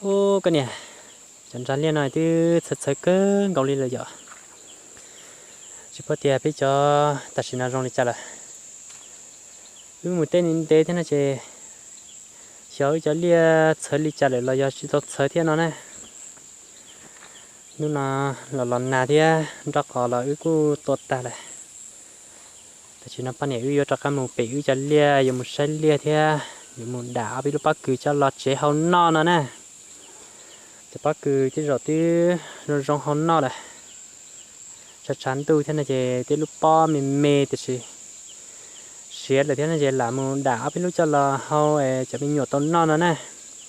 Ub, koj niam, cov nrag liaj no twb txhawv txhawv kawg nkaus li lawm yom. Tsis paub tias peb cov tam sim no zoo li cas lawm. Wb mus teb ntev ntev thiab no ces xyov wb cov liaj txhawv li cas lawm los yog tsis tau txhawv thiab no na. Hnub no los los nag thiab nraub qaum los wb kuj tua tag lawm. Tam sim no poj niam wb yuav rov qab mus pem wb cov liaj, yuav mus saib liaj thiab yuav mus dam ob peb lub pob kws coj los tsev hau noj no na. Cov pob kws tej zaum twb zoo zoo hau noj lawm. Tshav tshav ntuj thiab no ces tej lub pob me me tiam sis siav lawm thiab no ces lam mus dam ob peb lub coj los hau es cov me nyuam tau noj no na.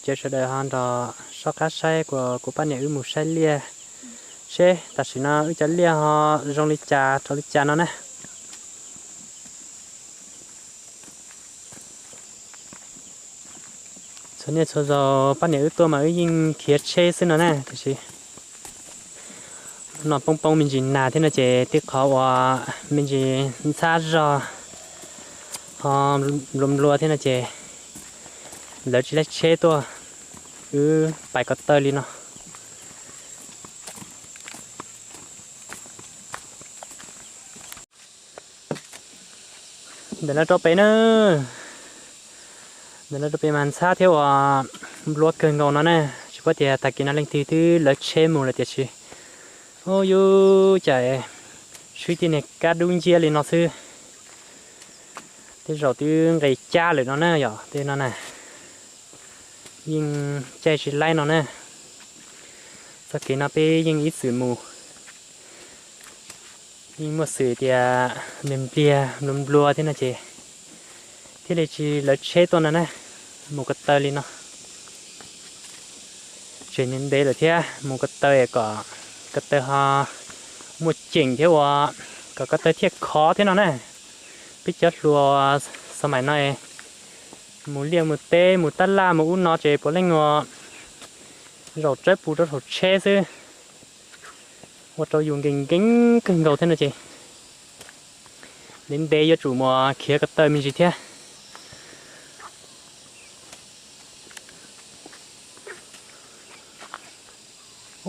Ces sawv daws ho nrog soj qab saib kuv poj niam wb mus saib liaj seb tam sim no wb cov liaj ho zoo li cas rau li cas no na. Txhua niaj txhua zaus poj niam wb tuaj mas wb yeej khiav tsheb xwb no na, tiam sis no poob poob me ntsis nag thiab no ces tej qhov uas me ntsis ntxhab zog ho nplua nplua thiab no ces lawv tsis laij tsheb tuaj, wb pais ko taw li no. Ntawm no rau pem na, ntawm no rau pem mas ntxhab thiab uas nplua kawg nkaus no na, tsis paub tias tag kis no leej twg twb lawv tsheb mus lawm tiam sis, ub, yus cas swb tej niag kab dub nciab li no xwb. Tej zaum twb nqes cab lawm no na, yog tej no na yeej caij tsis laib no na. Txoj kev no peb yeej ib txwm mus, yeej muaj xwm tias npliag npliag nplua nplua thiab no ces thiaj li tsis lawv tsheb tuaj no na, mus ko taw li no. Tseem ntev lawm thiab mus ko taw kom ko taw ho muaj ceem thiab uas kom ko taw thiaj khov thiab no na. Peb cov hluas xav maim no mus liaj mus teb mus tab laj mus ub no ces puav leej ua zaum tsawb pus rau saum tsheb xwb, ua rau yus nkees nkees kawg nkaus thiab no ces ntev ntev yuav tsum mus khiav ko taw me ntsis thiab.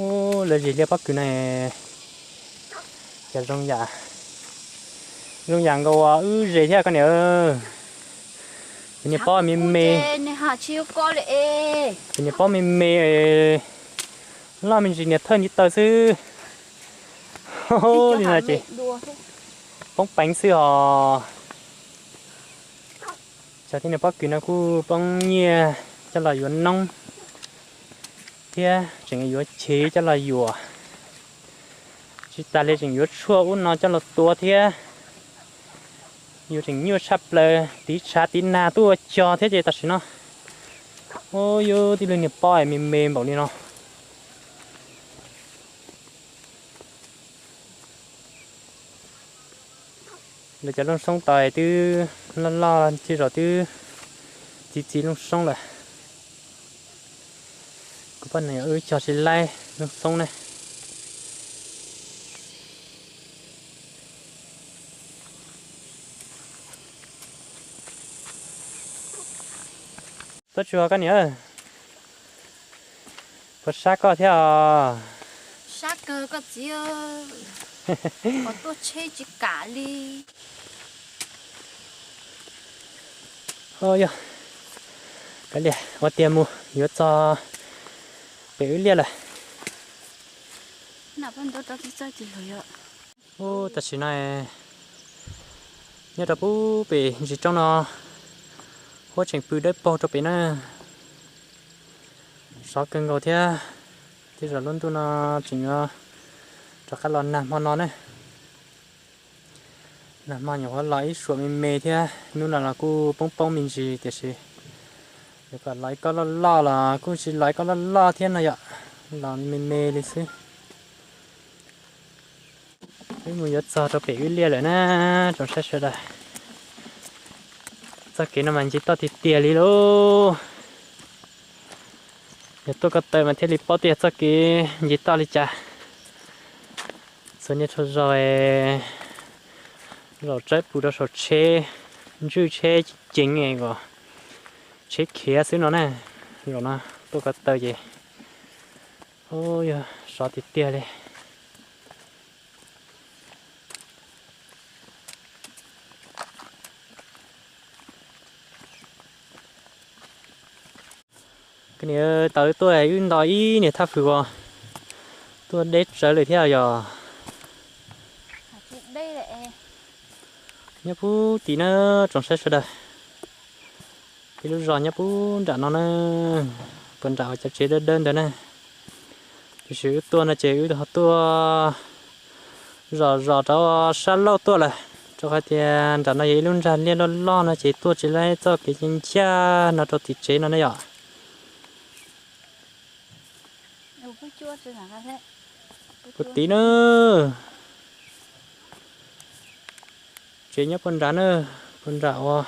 Ub, lawv zes liaj pob kws no cas zoo yam, zoo yam nkaus uas wb zes thiab koj niam. Ces niag pob me me, ces niag pob me me loj me ntsis niag thawj ntiv taw xwb. Li no ces poob peev xwb os. Cov thiab niag pob kws no kuj poob nyiaj coj los yuav noob thiab tseem yuav chiv coj los yuam. Tsis tas li tseem yuav tshuaj ub no coj los tua thiab. Yuav tseem nyuaj tshaj plaws, tiv tshav tiv nag tuaj ua cog thiab ces tam sim no, ub, yus tib lub niag pob me me npaum li no. Lawv cov looj xoob tos twb loj loj, tej zaum twb txi txiv looj xoob lawm. Kuv poj niam wb cog tsis laib looj xoob ne. Tuaj tsuag koj niam, puas sab koj thiab os? Sab kawg koj txiv, qhov tuaj tsheb tsis kam li. Yog, kav liam, ua tiag mus yuav txog pem wb liaj lawm. Ub, tam sim no nyob rau pub pem ntsis roob no, huab tseem pw dawb paug rau pem na. Sov kawg nkaus thiab, tej zaum lub ntuj no tseem yuav rov qab los nag hmo no ne. Nag hmo nyuam qhuav los ib suam me me thiab, hnub no los kuj poob poob me ntsis tiam sis yuav kom los ib kob loj loj los kuj tsis los ib kob loj loj thiab no yom, los me me li xwb. Wb mus yuav txog rau pem wb liaj lawm na, tsoom saib sawv daws. Txoj kev no mas nce toj tiag tiag li lauj. Yog tuaj ko taw mas thiaj li paub tias txoj kev nce toj li cas. Txhua niaj txhua zaus, zaum tsawb pus rau saum tsheb, ntswj tsheb ceev kom tsheb khiav xwb no na. Zaum no tuaj ko taw ces, u, yog sov tiag tiag li. Koj niam, tau wb tuaj wb nto ib niag thaj fwm uas tuaj deb tsawv lawm thiab yog. Nyob puag tim na, tsoom saib sawv daws, peb lub zos nyob puag nram no na, puag nram uas cov tsev dawb dawb ntawd na. Tiam sis wb tuaj no ces wb ho tuaj zom zos rau sab laug tuaj lawm, rau qhov tias nram no yog ib lub nrag liaj loj loj no ces tuaj tsis laib txoj kev ncaj no rau tim tsev no ne yom. Puag tim na, tsev nyob puag nrad na, puag nram uas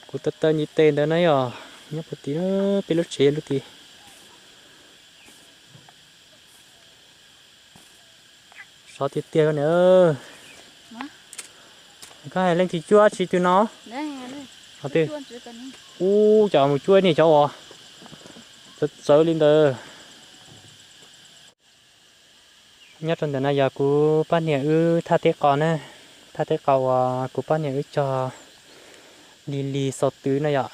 kuv taw taw ntiv tes ntawd na yom, nyob puag tim na, peb lub tsev lub tid. Sov tiag tiag koj niam. Koj hais leej twg cuab tsis twg no? Ub, cas mus cuab niag cov uas txawv txawv li ntawd. Nyob rau ntawm no yog kuv poj niam wb thaj teb qos na, thaj teb qos uas kuv poj niam wb cog lig lig xaus twv no yom.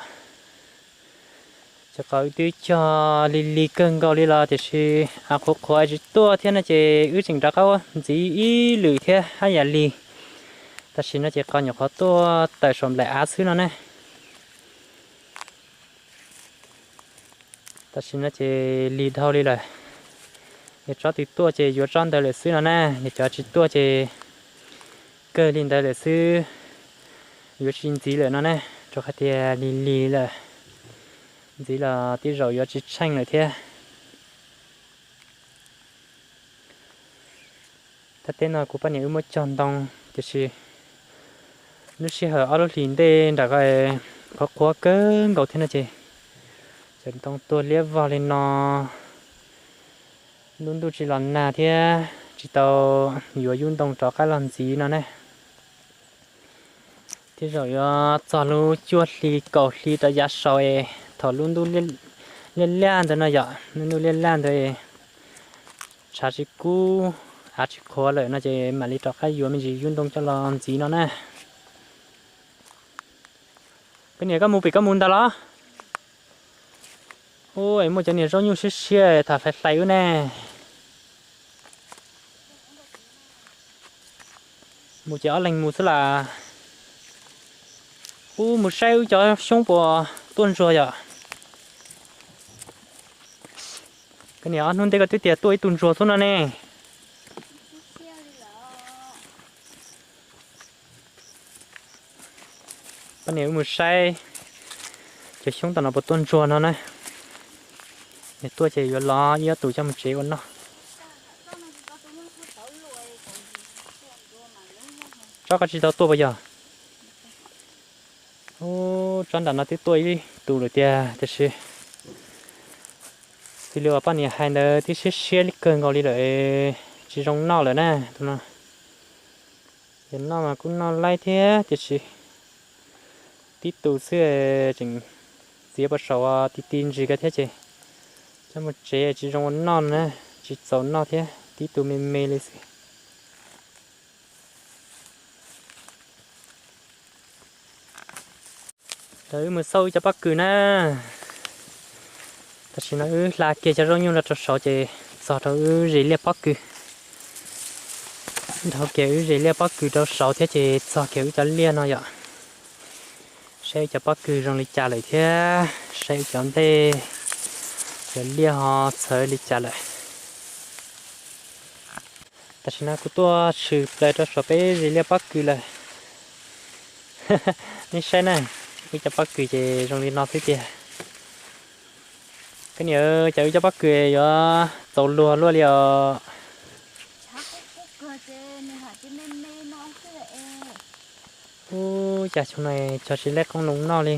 Cov qos wb twb cog lig lig kawg nkaus li los tiam sis av qhuav qhuav tsis tuaj thiab no ces wb tseem rov qab ua ntxiv ib lwm thiab haj yam lig. Tam sim no ces qos nyuam qhuav tuaj tawm saum nplaim av xwb no ne. Tam sim no ces lig dhau li lawm. Yog tsob twg tuaj ces yuav tsob ntawd lawm xwb no na, yog cov tsis tuaj ces kawg li ntawd lawm xwb, yuav tsis ntxiv lawm no ne, rau qhov tias lig lig lawm, ntxiv los tej zaum yuav tsis tsheej lawm thiab. Thaj teb no kuv poj niam wb muab cog ntoo, tiam sis lub sij hawm ob lub hlis ntej nram ko qhuav qhuav kawg nkaus thiab no ces cov ntoo tuag liab vog li no, lub ntuj tsis los nag thiab tsis tau yuav yub ntoo rov qab los ntxiv no ne. Tej zaum yuav txog lub cuaj hli kaum hli rov yav saud es thaum lub ntuj liaj liaj ntawd no yom, lub ntuj liaj liaj ntawd tshav tsis kub, av tsis qhuav lawm no ces mam li rov qab yuav me ntsis yub ntoo coj los ntxiv no na. Koj niam, koj mus pem koj mus ntag los? Ub, muaj cov niag zaub nyuj siab siab tham hlais hlais wb ne. Mus ces ob leeg mus xwb las. Ub, mus saib wb cov xyoob puas tuaj ntsuag yom. Koj niam, ob hnub ntej koj twb tias tuaj ib tug ntsuag xwb no ne. Poj niam wb mus saib cov xyoob tom no puas tuaj ntsuag no na. Nws tuaj ces yuav lov ib ob tus coj mus tsev ua noj. Tsob koj tsis tau tuaj puas yog? Ub, tsob nram no twb tuaj ib tug lawm tiag, tiam sis xws li uas poj niam hais ntawd twb siab siab li kawg nkaus li lawm, tsis zoo noj lawm na tus no. Yog noj mas kuj noj laib thiab tiam sis tib tug xwb, tseem txiav puas saum ti ti ntsis ko thiab ces coj mus tsev tsis zoo ua noj na, tsis txaus noj thiab, tib tug me me li xwb. Lawv wb mus xauj wb cov pob kws na. Tam sim no wb hla kiag cov zaub nyuj no rau saud ces txog rau wb zes liaj pob kws. Dhau kiag wb zes liaj pob kws rau saud thiab ces txog kiag wb cov liaj no yom. Saib wb cov pob kws zoo li cas lawm thiab saib wb cov ntej, cov liaj ho txhawv li cas lawm. Tam sim no kuv tuaj tshwm plaws rau saum peb zes liaj pob kws lawm. Nej saib na, wb cov pob kws ces zoo li no xwb tiag. Koj niam, cas wb cov pob kws yuav txaus luag luaj li os. Ub, cas xyoo no cog tsis laib qoob loo noj li.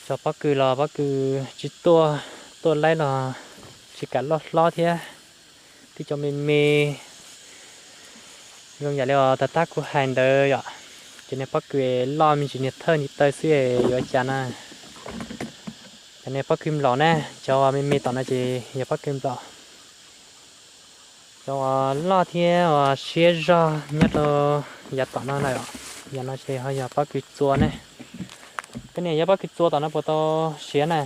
Cog pob kws los pob kws tsis tuaj, tuaj laib los tsis kam loj hlob thiab. Twb cov me me zoo yam li os tag tag kuv hais ntawd yom. Ces niag pob kws loj me ntsis niag thawj ntiv taw xwb yuav cas na. Cov niag pob kws nplaum na, cov me me tom no ces yog pob kws nplaum. Cov uas loj thiab uas siab zog nyob rau yav tom no na, yav no ces ho yog pob kws txua ne. Koj niam, yog pob kws txua tom no puas tau siav na?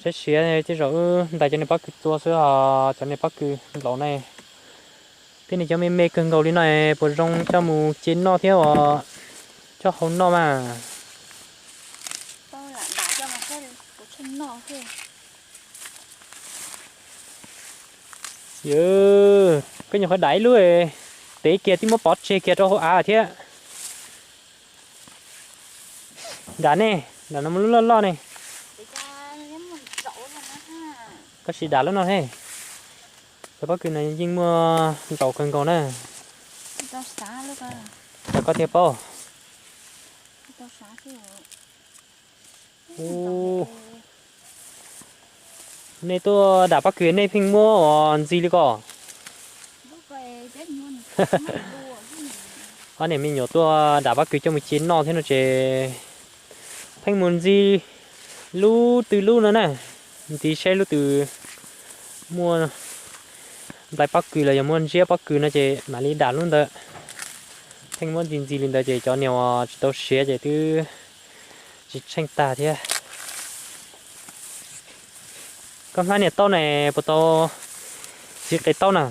Siav siav, tej zaum wb ntais cov niag pob kws txua xwb os, cov niag pob kws nplaum ne. Tej niag cov me me kawg nkaus li no puas zoo coj mus ce noj thiab uas coj hau noj mas? Yog, koj nyuam qhuav dam ib lub, tev kiag twb muab pov tseg kiag rau hauv av thiab. Dam ne, dam no muaj lub loj loj ne. Koj sim dam lub no he. Cov pob kws no yeej muaj ntsaum kawg nkaus na. Rau koj thiaj paub. Nej tuaj dam pob kws nej pheej muab ntxi li ko. Ob niam me nyuam tuaj dam pob kws coj mus ce noj thiab no ces pheej mus ntxi lub twg lub no na, ntxi saib lub twg muaj nplai pob kws los yog muaj ntsiab pob kws no ces mam li dam lub ntawd. Pheej muab ntxi ntxi li ntawd ces cov niag uas tsis tau siav ces twb tsis tsheej tag thiab. Koj hmab niam taub ne puas tau txiv qe taub na?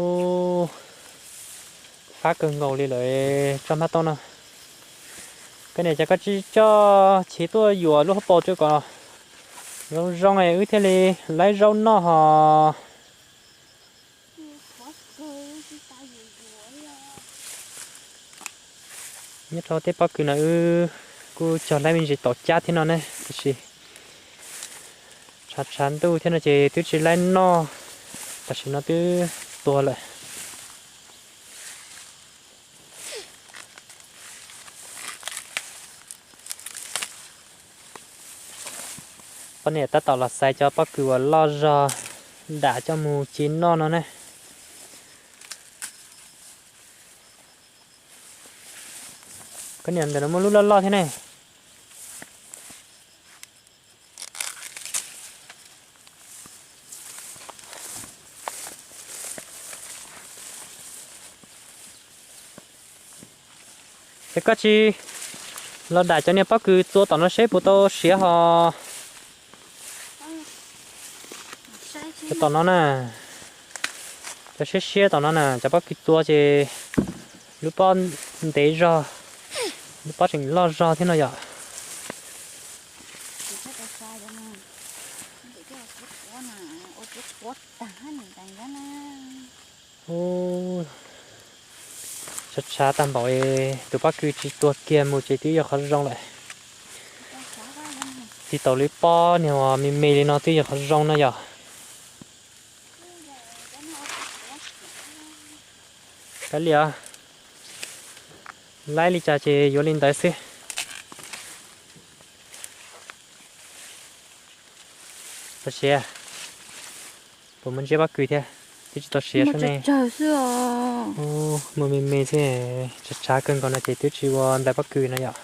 Ub, fab kawg nkaus li lawm tsob hmab taub no. Koj niam, cas koj tsis coj chiv tuaj yuam lub hauv paus rau kom zoo zoo es wb thiaj li laib zaub noj hos. Nyob rau tej pob kws no wb kuj cog laib me ntsis tau cab thiab no ne, tiam sis tshav tshav ntuj thiab no ces twb tsis laib noj, tam sim no twb tuag lawm. Poj niam tab tom los xaiv cov pob kws uas loj zog dam coj mus ci noj no ne. Koj niam, ntawm no muaj lub loj loj thiab ne. Es koj tsis los dam cov niag pob kws txua tom no seb puas tau siav hos. Cov tom no na, cov siab siab tom no na, cov pob kws txua ces lub pob ntev zog, lub pob tseem loj zog thiab no yom. Tshav tshav tag npaum, tus pob kws tsis tuag kiag mus ces twb yog qhov zoo lawm. Txi tau lub pob niag me me li no twb yog qhov zoo no yom. Kav liam, laib li cas ces yuav li ntawd xwb. Tau siav, puas muaj ntsiab pob kws thiab? Twb tsis tau siav sab ne. Mus me me xwb, tshav tshav kawg nkaus no ces twb tsis ua nplais pob kws no yom.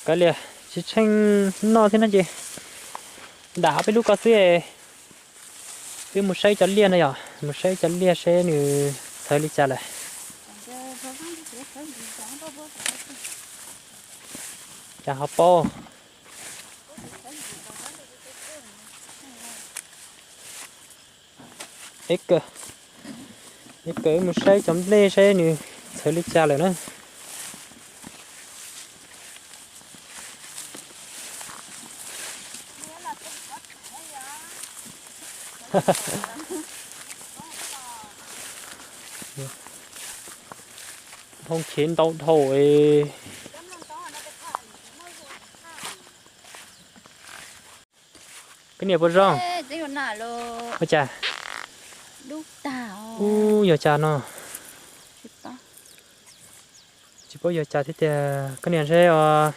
Kav liam, tsis tsheej noj thiab no ces dam ob peb lub ko xwb. Twb mus saib cov liaj no yom, mus saib cov liaj seb nws txhawv li cas lawm. Cas ho paub. Ib kawm, ib kawm wb mus saib cov nplej saib nws txhawv li cas lawm na. Dhau khiav ntau dhau. Koj niam puas zoo? Ua cas? Ub, yog cas no? Tsis paub yog cas thiab tiag. Koj niam ntshe os,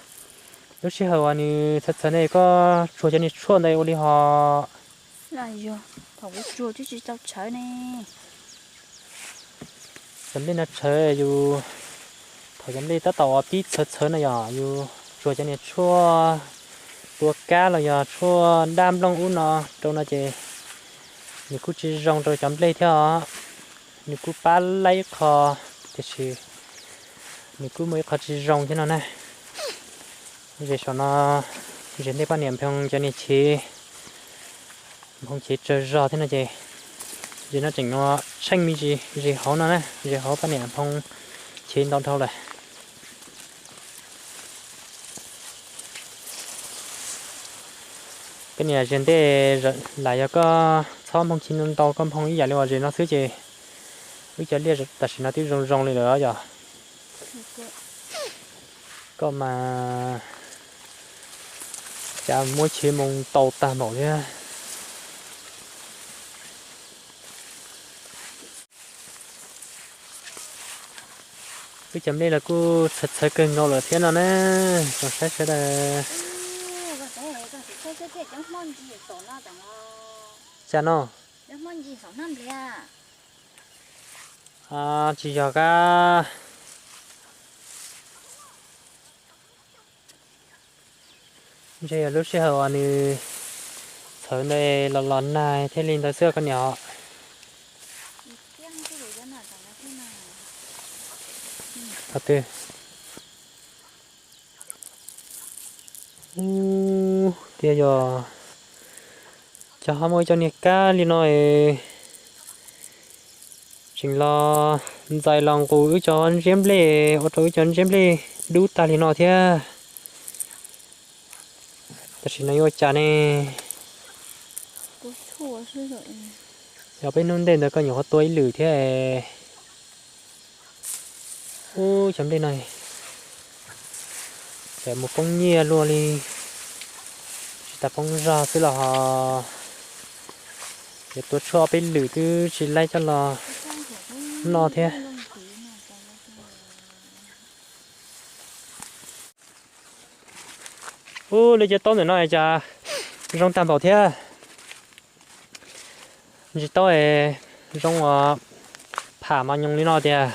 Lub sij hawm uas nws txhawv txhawv ne koj tsuag cov niag tshuaj ntawd ua li hos? Thaum kuv tsuag twb tsis tau txhawv ne. Cov nplej no txhawv yus, thaum cov nplej tab tom uas pib txhawv txhawv no yog yus tsuag cov niag tshuaj tua kab los yog tshuaj daj nplooj ub no rau no ces nws kuj tsis zoo rau cov nplej thiab os. Nws kuj pab laib ib qho, tiam sis nws kuj muaj ib qho tsis zoo thiab no na. Zes saum no, zes ntej poj niam nphoo cov niag chev, nphoo chev tsawg zog thiab no ces zes no tseem tsheej me ntsis zes hauv no na, zes hauv poj niam nphoo chev ntau dhau lawm. Koj niam, zes ntej lam yog koj txhob nphoo chev ntau, koj nphoo ib yam li uas zes no xwb ces wb cov liaj tam sim no twb zoo zoo li lawm yog. Koj mas cas muab chev moo tau tag npaum thiab. Wb cov nplej los kuj txhawv txhawv kawg nkaus lawm thiab no na, tsoom saib sawv daws. Cas no? Tsis yog kab. Ntshe yog lub sij hawm uas nws txhawv ntawd los los nag thiaj li ntawd xwb koj niam. Qhov twg? Ub, tiag yog, cov ho muaj cov niag kab li no es tseem los ntxais los nqus wb cov ntsiab nplej, ua rau wb cov ntsiab nplej dub tag li no thiab. Tam sim no yuav ua cas ne? Yog peb hnub ntej ntawd koj nyuam qhuav tua ib lwm thiab. Ub, cov nplej no ces mus poob nyiaj luaj li, tsis tas poob zog xwb los ho yuav tua tshuaj ob peb lwm twb tsis laib coj los noj thiab. Ub, lub cov taub ntawm no cas zoo tag npaum thiab. Ntsis taub es zoo uas pham mos nyoos li no tiag.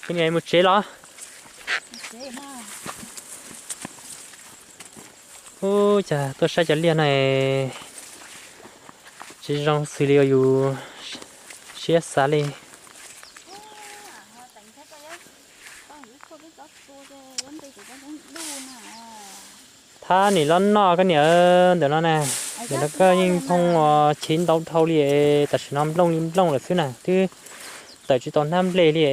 Koj niam mus tsev los? Ub, cas tuaj saib cov liaj no tsis zoo xws li uas yus siab xav li. Thab nim los noj koj niam, ntawm no na, ntawm no koj yeej nphoo uas chiv ntau dhau li, tam sim no nplooj li nplooj lawm xwb na, twb tawm tsis tau hnab nplej li.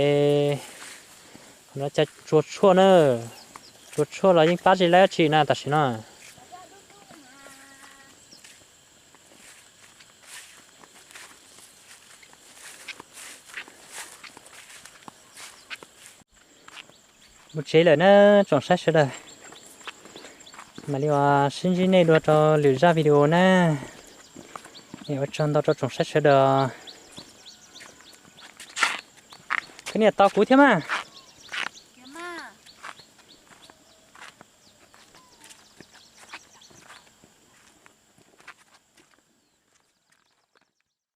Qhov no cas tsuag tshuaj na, tsuag tshuaj los yeej pab tsis laib dab tsi na tam sim no. Mus tsev lawm na tsoom saib sawv daws, mam li uas sib ntsib nej dua rau lwm zaj video na. Es ua tsaug ntau rau tsoom saib sawv daws. Koj niam tos kuv thiab mas.